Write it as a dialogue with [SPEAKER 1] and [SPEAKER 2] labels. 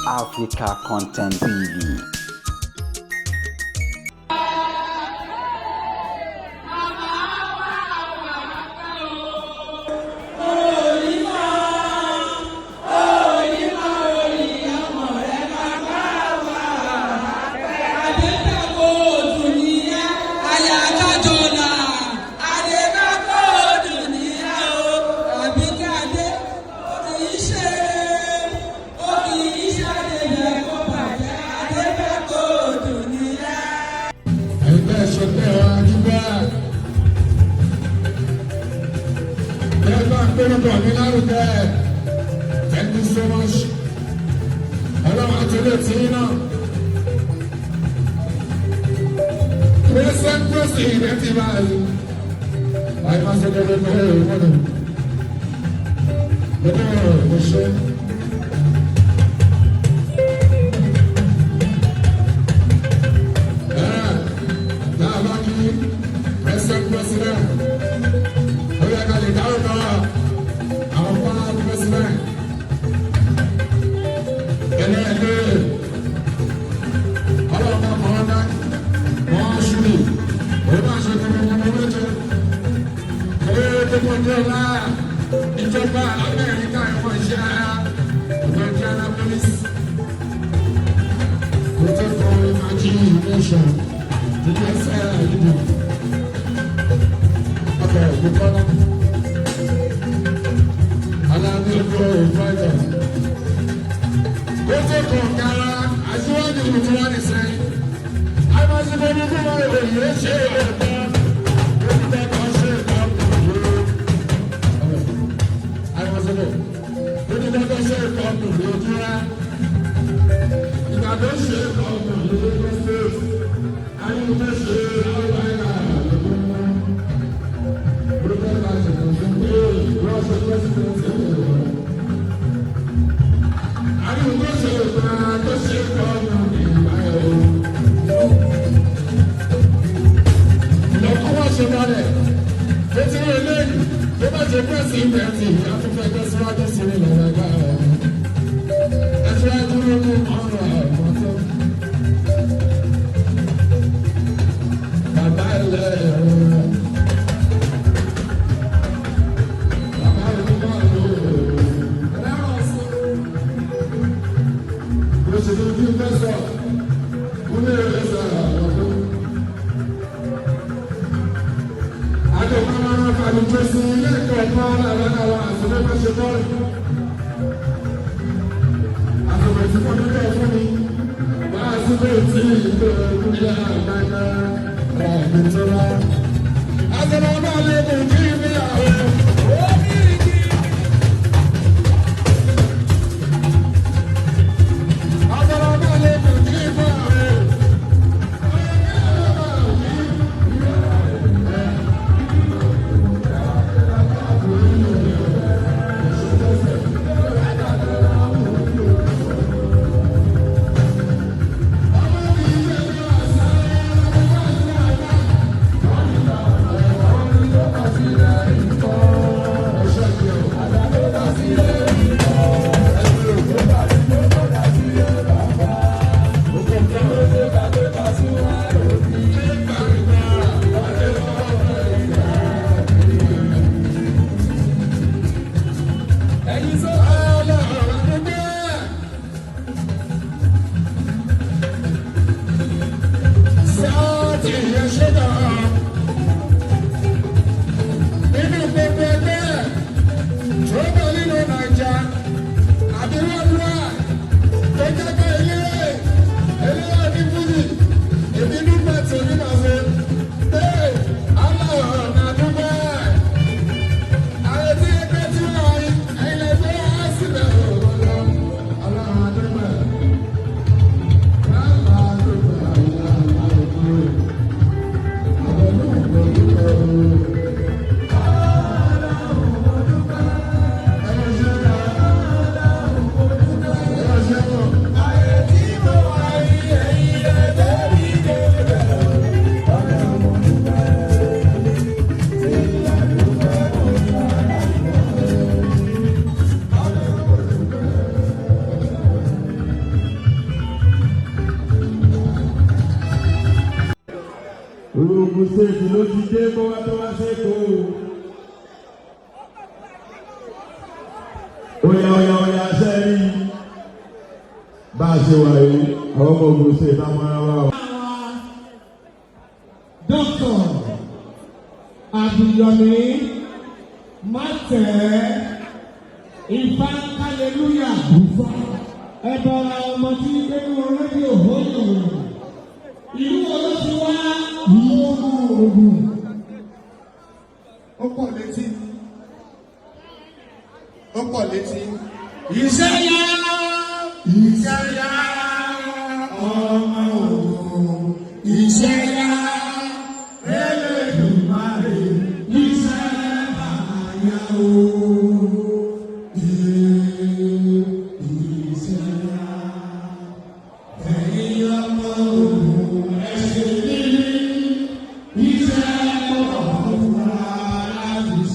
[SPEAKER 1] Africa Content TV.
[SPEAKER 2] Ẹgbẹ́ ìṣẹ̀lẹ̀ àdúgbò ẹgbẹ́ àgbẹ̀rúkọ mi lárugẹ. Thank you so much. Ọlọ́run àti ilé tí náà. Present president báyìí. Àìmọ̀sẹ̀kẹ̀rẹ̀ pé ìwọ́n gbogbo ọ̀rọ̀ ṣe. Dábàá kí present president, ó yẹ ká lè dárúkọ àwọn former president. Ẹlẹ́ẹ̀lẹ́ ọlọ́pàá kan náà wọ́n ṣubú, òun náà ṣe kọ́kọ́ méje. Owó tó kọjú ọ̀la ìjọba Amẹ́ríkà ẹ̀wọ̀n iṣẹ́ ọ̀gbẹ́ Annapolis. Protocol imagination to get side. Ọkọ̀ ìgbẹ́kọ́lá. Alábí ọkọ̀ ìfọ̀jọ̀. Protocol kára aṣíwájú tuntun wá ní sẹ́yìn. Àmọ́síkò ní kí wọ́n lè yẹ ṣe ẹ̀kọ́. Olùkọ́ ṣe ẹ̀kọ́. Àmọ́síkò olùkọ́ ṣe ẹ̀kọ́ lójú rẹ̀. Ìgbà tó ṣe ẹ̀kọ́ lójú state. Ayé ṣe àwọn ẹ̀ka olùkọ́ ṣe ẹ̀kọ́ wọ́n ṣe president ẹ̀kọ́. Ayé tó ṣe ẹ̀kọ́ tó ṣe ẹ̀kọ́ ìgbà ẹ̀rọ. Ìlọ́kọ́ wá ṣe balẹ̀. Létí eléyìí tó bá ṣe president àtúnfẹ́ tẹ̀síwájú sí ní ìlànà ẹgbẹ́ rẹ̀. Ẹ̀síwájú ló mú ọ̀rọ̀ ẹ̀kọ́ tó. Bàbá ilẹ̀ ẹ̀rọ. Bàbá ìlú náà ló ẹ̀rọ sí. Òṣèlú bí fẹ́ sọ, kúlẹ̀ ẹ̀sẹ̀ àlọ́dún. Àjọ̀gbọ́n máa ń fàlùjọ sí ilé ẹ̀kọ́ ọ̀pọ̀ àwọn àwọn àṣìlẹ̀ ṣe bọ́ọ̀lù. Àsìkò tí mo nílò fún mi, máa síbò tí ìlú ìpínlẹ̀ àgbàgbà ọ̀gbìn tó wá. Àṣìlẹ̀ náà lè kò kí ní àwọn. Àṣìlẹ̀ náà lè kò kí ní àwọn. Ogun State ló ti dé kó wá tó wá sẹ́kọ̀ọ́. Oya oya oya sẹ́rí bá a ṣe wà yìí, àwọn ọmọ Ogun State á mọ́ra wa o.
[SPEAKER 3] Dr. Abiyomi Mate Ifá Hallelujah ẹ̀bọ̀ra ọmọ tí gbẹ́nu rédíò hóyò ìlú wo ló ti wá? Ogun.
[SPEAKER 4] Ó pọ̀ létí, ó pọ̀ létí.
[SPEAKER 3] Iṣẹ́ yá.
[SPEAKER 4] Iṣẹ́ yá.